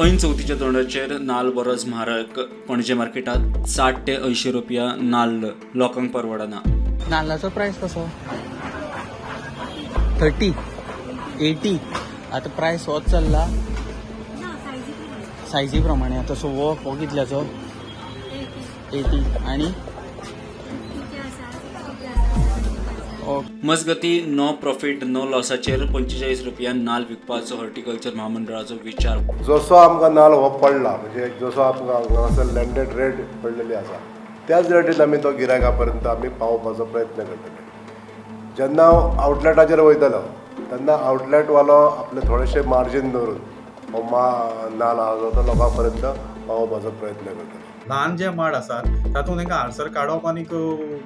ऐन चवथीच्या तोंडाचेर नाल्ल बरोच म्हारग. पणजे मार्केटात 60 ते 80 रुपया नाल्ल लोकांक परवडना. नाल्लाचो प्रायस कसो? 30 80. आतां प्रायस होच चल्ला सायजी प्रमाणे. आतां सो हो हो कितल्याचो? 80. आनी मजगती नो प्रॉफिट नो लॉसाचेर 45 रुपया नाल्ल विकपाचो हॉर्टिकल्चर महामंडळाचो विचार. जसो आमकां नाल्ल हो पडला, म्हणजे जसो आमकां हांगासर लँडेड रेट पडलेली आसा त्याच रेटीन आमी तो गिरायका पर्यंत आमी पावोवपाचो प्रयत्न करतले. जेन्ना आवटलेटाचेर वयतलो तेन्ना आवटलेटवालो आपले थोडेशे मार्जीन दवरून हो नाल्ल आसा जो तो लोकां पर्यंत पावोवपाचो प्रयत्न करतलो. ल्हान जे माड आसात तातूंत तांकां आडसर काडप आनीक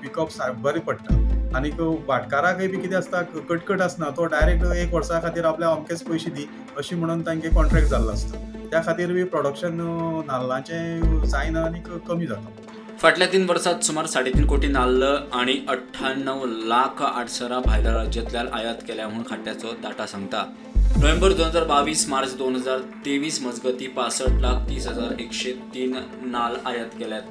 विकप बरें पडटा. आनीक भाटकाराकय बी कितें आसता, कटकट आसना, तो डायरेक्ट एक वर्सा खातीर आपल्या अमकेच पयशे दी अशी म्हणून तांचे कॉन्ट्रॅक्ट जाल्लो आसता. त्या खातीर बी प्रोडक्शन नाल्लाचें जायना आनीक कमी जाता. फाटल्या 3 वर्सांत सुमार 3.5 कोटी नाल्ल आनी 98 लाख आडसरां भायल्या राज्यांतल्यान आयात केल्या म्हूण खात्याचो डाटा सांगता. नोव्हेंबर 2022 मार्च 2023 मजगती 65,30,103 नाल्ल आयात केल्यात,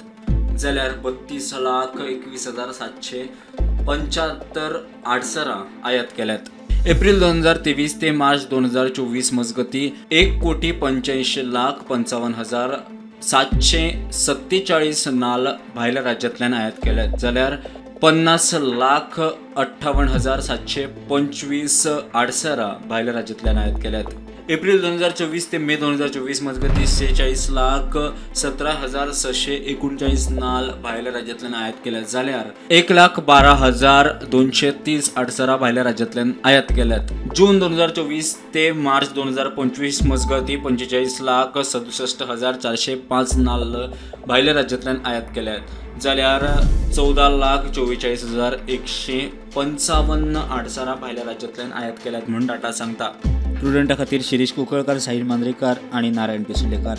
जाल्यार 32,21,775 आडसरां आयात केल्यात. एप्रिल 2023 ते मार्च 2024 मजगती 1,85,55,747 नाल्ल भायल्या राज्यांतल्यान आयात केल्यात, जाल्यार 50,58,725 आडसरां भायल्या राज्यांतल्यान आयात केल्यात. एप्रिल 2024 ते मे 2024 मजगती 46,17,639 नाल्ल भायल्या राज्यांतल्यान आयात केल्यात, जाल्यार 1,12,230 आडसरां भायल्या राज्यांतल्यान आयात केल्यात. जून 2024 ते मार्च 2025 मजगती 45,67,405 नाल्ल भायल्या राज्यांतल्यान आयात केल्यात, जाल्यार 14,44,155 आडसरां भायल्या राज्यांतल्यान आयात केल्यात म्हूण डाटा सांगता. प्रुडंटा खातीर शिरीष कुंकळकार, साहिल मांद्रेकार आनी नारायण पिसुर्लेकार.